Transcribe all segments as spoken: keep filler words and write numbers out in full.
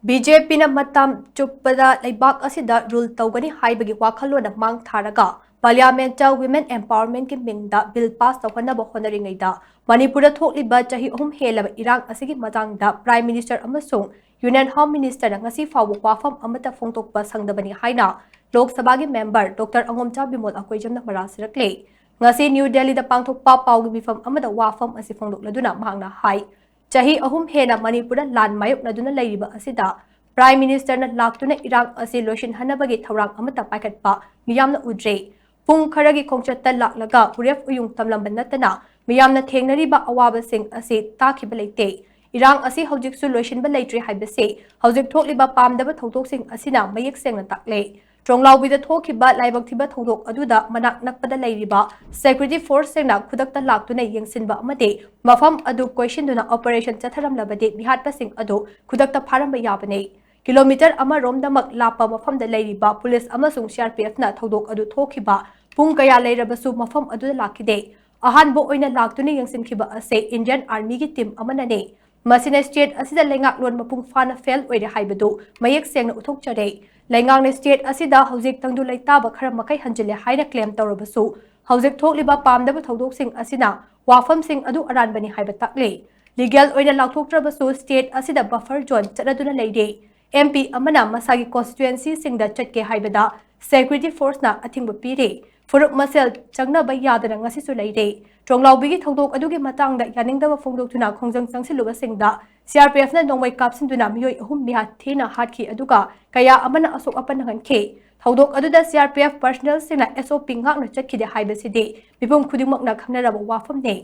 B J ꯄꯤꯅ ꯃꯇꯝ ꯆꯨꯞꯄꯗ ꯂꯩꯕꯥꯛ ꯑꯁꯤꯗ ꯔꯨꯜ ꯇꯧꯒꯅꯤ ꯍꯥꯏꯕꯒꯤ ꯋꯥꯈꯜꯂꯣꯟ ꯑꯃ ꯃꯥꯡ ꯊꯥꯔꯒ Parliament ꯇ Women Empowerment ꯀꯤ ꯃꯤꯡꯗ ꯕꯤꯜ ꯄꯥꯁ ꯇꯧꯍꯟꯅꯕ ꯍꯣꯠꯅꯔꯤꯉꯩꯗ ꯃꯅꯤꯄꯨꯔꯗ ꯊꯣꯛꯂꯤꯕ ꯆꯍꯤ ꯑꯍꯨꯝ ꯍꯦꯜꯂꯕ ꯏꯔꯥꯡ ꯑꯁꯤꯒꯤ ꯃꯇꯥꯡꯗ Prime Minister ꯑꯃꯁꯨꯡ Union Home Minister ꯅ ꯉꯁꯤ ꯐꯥꯎꯕ ꯋꯥꯐꯝ ꯑꯃꯠꯇ ꯐꯣꯡꯗꯣꯛꯄ ꯁꯪꯗꯕꯅꯤ ꯍꯥꯏꯅ ꯂꯣꯛ ꯁꯚꯥꯒꯤ member Doctor ꯑꯉꯣꯝꯆꯥ ꯕꯤꯃꯣꯜ ꯑꯀꯣꯏꯖꯝꯅ ꯃꯔꯥꯜ ꯁꯤꯔꯛꯂꯦ꯫ ꯉꯁꯤ ꯅ꯭ꯌꯨ ꯗꯦꯜꯂꯤꯗ ꯄꯥꯡꯊꯣꯛꯄ ꯄꯥꯎꯒꯤ ꯃꯤꯐꯝ ꯑꯃꯗ ꯋꯥꯐꯝ ꯑꯁꯤ ꯐꯣꯡꯗꯣꯛꯂꯗꯨꯅ ꯃꯍꯥꯛꯅ ꯍꯥꯏ, ꯆꯍꯤ ꯑꯍꯨꯝ ꯍꯦꯟꯅ ꯃꯅꯤꯄꯨꯔꯗ ꯂꯥꯟ ꯃꯥꯌꯣꯛꯅꯗꯨꯅ ꯂꯩꯔꯤꯕ ꯑꯁꯤꯗ Prime Minister ꯅ ꯂꯥꯛꯇꯨꯅ ꯏꯔꯥꯡ ꯑꯁꯤ ꯂꯣꯏꯁꯤꯟꯍꯟꯅꯕꯒꯤ ꯊꯧꯔꯥꯡ ꯑꯃꯠꯇ ꯄꯥꯏꯈꯠꯄ ꯃꯤꯌꯥꯝꯅ ꯎꯗ꯭ꯔꯦ꯫ ꯄꯨꯡ ꯈꯔꯒꯤ ꯈꯣꯡꯆꯠꯇ ꯂꯥꯛꯂꯒ ꯎꯔꯦꯞ ꯎꯌꯨꯡ ꯇꯝꯂꯝꯕ ꯅꯠꯇꯅ ꯃꯤꯌꯥꯝꯅ ꯊꯦꯡꯅꯔꯤꯕ ꯑꯋꯥꯕꯁꯤꯡ ꯑꯁꯤ ꯇꯥꯈꯤꯕ ꯂꯩꯇꯦ꯫ ꯏꯔꯥꯡ ꯑꯁꯤ ꯍꯧꯖꯤꯛꯁꯨ ꯂꯣꯏꯁꯤꯟꯕ ꯂꯩꯇ꯭ꯔꯤ ꯍꯥꯏꯕꯁꯤ ꯍꯧꯖꯤꯛ ꯊꯣꯛꯂꯤꯕ ꯄꯥꯝꯗꯕ ꯊꯧꯗꯣꯛꯁꯤꯡ ꯑꯁꯤꯅ ꯃꯌꯦꯛ ꯁꯦꯡꯅ ꯇꯥꯛꯂꯦ꯫ ꯇ꯭ꯔꯣꯡꯂꯥꯎꯕꯤꯗ ꯊꯣꯛꯈꯤꯕ ꯂꯥꯏꯕꯛ ꯊꯤꯕ ꯊꯧꯗꯣꯛ ꯑꯗꯨꯗ ꯃꯅꯥꯛ ꯅꯛꯄꯗ ꯂꯩꯔꯤꯕ security force ꯁꯤꯡꯅ ꯈꯨꯗꯛꯇ ꯂꯥꯛꯇꯨꯅ ꯌꯦꯡꯁꯤꯟꯕ ꯑꯃꯗꯤ ꯃꯐꯝ ꯑꯗꯨ ꯀꯣꯏꯁꯤꯟꯗꯨꯅ operation ꯆꯠꯊꯔꯝꯂꯕꯗꯤ ꯃꯤꯍꯥꯠꯄꯁꯤꯡ ꯑꯗꯨ ꯈꯨꯗꯛꯇ ꯐꯥꯔꯝꯕ ꯌꯥꯕꯅꯤ꯫ ꯀꯤꯂꯣꯃꯤꯇꯔ ꯑꯃꯔꯣꯝꯗꯃꯛ ꯂꯥꯞꯄ ꯃꯐꯝꯗ ꯂꯩꯔꯤꯕ ꯄꯨꯂꯤꯁ ꯑꯃꯁꯨꯡ C R P F ꯅ ꯊꯧꯗꯣꯛ ꯑꯗꯨ ꯊꯣꯛꯈꯤꯕ ꯄꯨꯡ ꯀꯌꯥ ꯂꯩꯔꯕꯁꯨ ꯃꯐꯝ ꯑꯗꯨꯗ ꯂꯥꯛꯈꯤꯗꯦ꯫ ꯑꯍꯥꯟꯕ ꯑꯣꯏꯅ ꯂꯥꯛꯇꯨꯅ ꯌꯦꯡꯁꯤꯟꯈꯤꯕ ꯑꯁꯤ Indian Army ꯒꯤ team ꯑꯃꯅꯅꯤ꯫ ꯃꯁꯤꯅ state ꯑꯁꯤꯗ ꯂꯩꯉꯥꯛꯂꯣꯟ ꯃꯄꯨꯡ ꯐꯥꯅ fail ꯑꯣꯏꯔꯦ ꯍꯥꯏꯕꯗꯨ ꯃꯌꯦꯛ ꯁꯦꯡꯅ ꯎꯠꯊꯣꯛꯆꯔꯦ꯫ ꯂꯩꯉꯥꯛꯅ state ꯑꯁꯤꯗ ꯍꯧꯖꯤꯛ ꯇꯪꯗꯨ ꯂꯩꯇꯥꯕ ꯈꯔ ꯃꯈꯩ ꯍꯟꯖꯤꯜꯂꯦ ꯍꯥꯏꯅ claim ꯇꯧꯔꯕꯁꯨ, ꯍꯧꯖꯤꯛ ꯊꯣꯛꯂꯤꯕ ꯄꯥꯝꯗꯕ ꯊꯧꯗꯣꯛꯁꯤꯡ ꯑꯁꯤꯅ ꯋꯥꯐꯝꯁꯤꯡ ꯑꯗꯨ ꯑꯔꯥꯟꯕꯅꯤ ꯍꯥꯏꯕ ꯇꯥꯛꯂꯤ꯫ Legal ꯑꯣꯏꯅ ꯂꯥꯎꯊꯣꯛꯇ꯭ꯔꯕꯁꯨ, state ꯑꯁꯤꯗ buffer zone ꯆꯠꯅꯗꯨꯅ ꯂꯩꯔꯦ꯫ M P ꯑꯃꯅ ꯃꯁꯥꯒꯤ constituency ꯁꯤꯡꯗ ꯆꯠꯀꯦ ꯍꯥꯏꯕꯗ security force ꯅ ꯑꯊꯤꯡꯕ ꯄꯤꯔꯦ꯫ ꯐꯨꯔꯨꯞ ꯃꯁꯦꯜ ꯆꯪꯅꯕ ꯌꯥꯗꯅ ꯉꯁꯤꯁꯨ ꯂꯩꯔꯦ꯫ ꯇ꯭ꯔꯣꯡꯂꯥꯎꯕꯤꯒꯤ ꯊꯧꯗꯣꯛ ꯑꯗꯨꯒꯤ ꯃꯇꯥꯡꯗ ꯌꯥꯅꯤꯡꯗꯕ ꯐꯣꯡꯗꯣꯛꯇꯨꯅ ꯈꯣꯡꯖꯪ ꯆꯪꯁꯤꯜꯂꯨꯕꯁꯤꯡꯗ C R P F ꯅ ꯅꯣꯡꯃꯩ ꯀꯥꯞꯁꯤꯟꯗꯨꯅ ꯃꯤꯑꯣꯏ ꯑꯍꯨꯝ ꯃꯤꯍꯥꯠ ꯊꯤꯅ ꯍꯥꯠꯈꯤ, ꯑꯗꯨꯒ ꯀꯌꯥ ꯑꯃꯅ ꯑꯁꯣꯛ ꯑꯄꯟ ꯅꯪꯍꯟꯈꯤ꯫ ꯊꯧꯗꯣꯛ ꯑꯗꯨꯗ C R P F personnel ꯁꯤꯡꯅ S O P ꯉꯥꯛꯅ ꯆꯠꯈꯤꯗꯦ ꯍꯥꯏꯕꯁꯤꯗꯤ ꯃꯤꯄꯨꯝ ꯈꯨꯗꯤꯡꯃꯛꯅ ꯈꯪꯅꯔꯕ ꯋꯥꯐꯝꯅꯤ꯫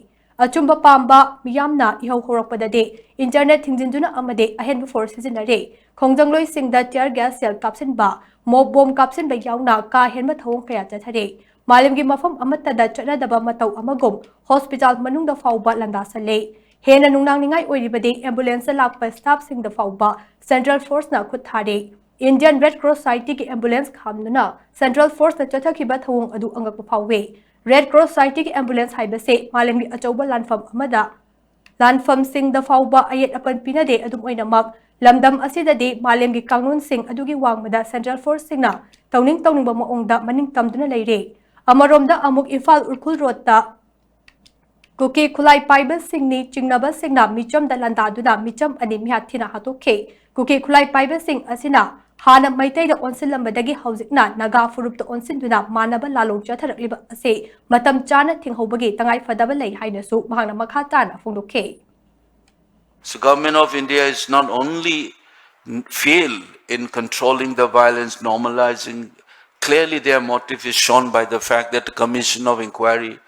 ꯑꯆꯨꯝꯕ ꯄꯥꯝꯕ ꯃꯤꯌꯥꯝꯅ ꯏꯍꯧ ꯍꯧꯔꯛꯄꯗꯗꯤ internet ꯊꯤꯡꯖꯤꯟꯗꯨꯅ ꯑꯃꯗꯤ ꯑꯍꯦꯟꯕ force ꯁꯤꯖꯤꯟꯅꯔꯦ꯫ ꯈꯣꯡꯖꯪꯂꯣꯏꯁꯤꯡꯗ tear gas shell ꯀꯥꯞꯁꯤꯟꯕ, mob bomb ꯀꯥꯞꯁꯤꯟꯕ ꯌꯥꯎꯅ ꯀꯥ ꯍꯦꯟꯕ ꯊꯧꯑꯣꯡ ꯀꯌꯥ ꯆꯠꯊꯔꯦ꯫ ꯃꯥꯂꯦꯝꯒꯤ ꯃꯐꯝ ꯑꯃꯠꯇꯗ ꯆꯠꯅꯗꯕ ꯃꯇꯧ ꯑꯃꯒꯨꯝ hospital ꯃꯅꯨꯡꯗ ꯐꯥꯎꯕ ꯂꯥꯟꯗꯥꯁꯜꯂꯦ꯫ ꯍꯦꯟꯅ ꯅꯨꯡꯅꯥꯡꯅꯤꯡꯉꯥꯏ ꯑꯣꯏꯔꯤꯕꯗꯤ ambulance ꯂꯥꯛꯄ staff ꯁꯤꯡꯗ ꯐꯥꯎꯕ central force ꯅ ꯈꯨꯠ ꯊꯥꯔꯦ꯫ Indian Red Cross Society ꯒꯤ ambulance ꯈꯥꯝꯗꯨꯅ central force ꯅ ꯆꯠꯊꯈꯤꯕ ꯊꯧꯑꯣꯡ ꯑꯗꯨ ꯑꯉꯛꯄ ꯐꯥꯎꯏ꯫ Red Cross Society ꯒꯤ ambulance ꯍꯥꯏꯕꯁꯤ ꯃꯥꯂꯦꯝꯒꯤ ꯑꯆꯧꯕ ꯂꯥꯟꯐꯝ ꯑꯃꯗ ꯂꯥꯟꯐꯝꯁꯤꯡꯗ ꯐꯥꯎꯕ ꯑꯌꯦꯠ ꯑꯄꯟ ꯄꯤꯅꯗꯦ꯫ ꯑꯗꯨꯝ ꯑꯣꯏꯅꯃꯛ, ꯂꯝꯗꯝ ꯑꯁꯤꯗꯗꯤ ꯃꯥꯂꯦꯝꯒꯤ ꯀꯥꯡꯂꯣꯟꯁꯤꯡ ꯑꯗꯨꯒꯤ ꯋꯥꯡꯃꯗ central forceꯁꯤꯡꯅ ꯇꯧꯅꯤꯡ ꯇꯧꯅꯤꯡꯕ ꯃꯑꯣꯡꯗ ꯃꯅꯤꯡ ꯇꯝꯗꯨꯅ ꯂꯩꯔꯦ꯫ ꯑꯃꯔꯣꯝꯗ ꯑꯃꯨꯛ ꯏꯝꯐꯥꯜ ꯎꯈ꯭ꯔꯨꯜ ꯔꯣꯗꯇ ꯀꯨꯀꯤ ꯈꯨꯠꯂꯥꯏ ꯄꯥꯏꯕꯁꯤꯡꯅꯤ ꯆꯤꯡꯅꯕꯁꯤꯡꯅ ꯃꯤꯆꯝꯗ ꯂꯥꯟꯗꯥꯗꯨꯅ ꯃꯤꯆꯝ ꯑꯅꯤ ꯃꯤꯍꯥꯠ ꯊꯤꯅ ꯍꯥꯠꯇꯣꯛꯈꯤ꯫ ꯀꯨꯀꯤ ꯈꯨꯠꯂꯥꯏ ꯄꯥꯏꯕꯁꯤꯡ ꯑꯁꯤꯅ ꯍꯥꯟꯅ ꯃꯩꯇꯩꯗ ꯑꯣꯟꯁꯤꯜꯂꯝꯕꯗꯒꯤ ꯍꯧꯖꯤꯛꯅ ꯅꯥꯒꯥ ꯐꯨꯔꯨꯞꯇ ꯑꯣꯟꯁꯤꯟꯗꯨꯅ ꯃꯥꯟꯅꯕ ꯂꯥꯂꯣꯡ ꯆꯠꯊꯔꯛꯂꯤꯕ ꯑꯁꯤ ꯃꯇꯝ ꯆꯥꯅ ꯊꯤꯡꯍꯧꯕꯒꯤ ꯇꯉꯥꯏ ꯐꯗꯕ ꯂꯩ ꯍꯥꯏꯅꯁꯨ ꯃꯍꯥꯛꯅ ꯃꯈꯥ ꯇꯥꯅ ꯐꯣꯡꯗꯣꯛꯈꯤ꯫ So government of India is not only fail in controlling the violence, normalizing, clearly their motive is shown by the fact that the commission of inquiry,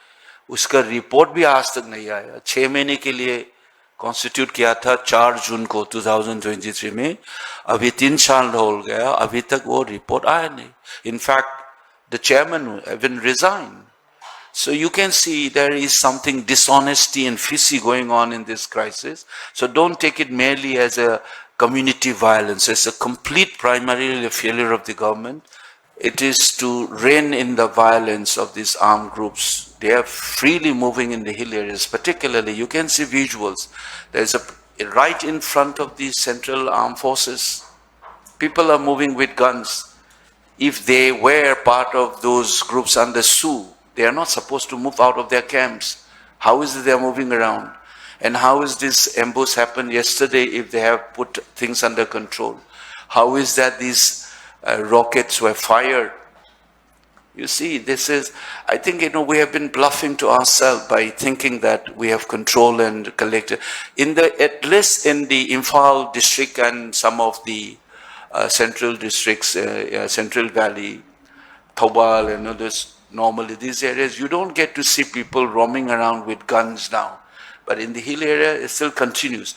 उसका रिपोर्ट भी आज तक नहीं आया। छः महीने के लिए कॉन्स्टिट्यूट किया था चार जून को दो हज़ार तेईस में, अभी तीन साल हो गया, अभी तक वो रिपोर्ट आया नहीं। In fact, the chairman even resigned. So you can see there is something dishonesty and fishy going on in this crisis. So don't take it merely as a community violence. It's a complete primarily a failure of the government. It is to rein in the violence of these armed groups. They are freely moving in the hill areas, particularly. You can see visuals. There's a right in front of the central armed forces. People are moving with guns. If they were part of those groups under SoO, they are not supposed to move out of their camps. How is it they are moving around? And how is this ambush happened yesterday if they have put things under control? How is that these uh, rockets were fired? You see, this is, I think, you know, we have been bluffing to ourselves by thinking that we have control and collected. In the, at least in the Imphal district and some of the uh, central districts, uh, uh, Central Valley, Thoubal and others, normally these areas, you don't get to see people roaming around with guns now. But in the hill area, it still continues.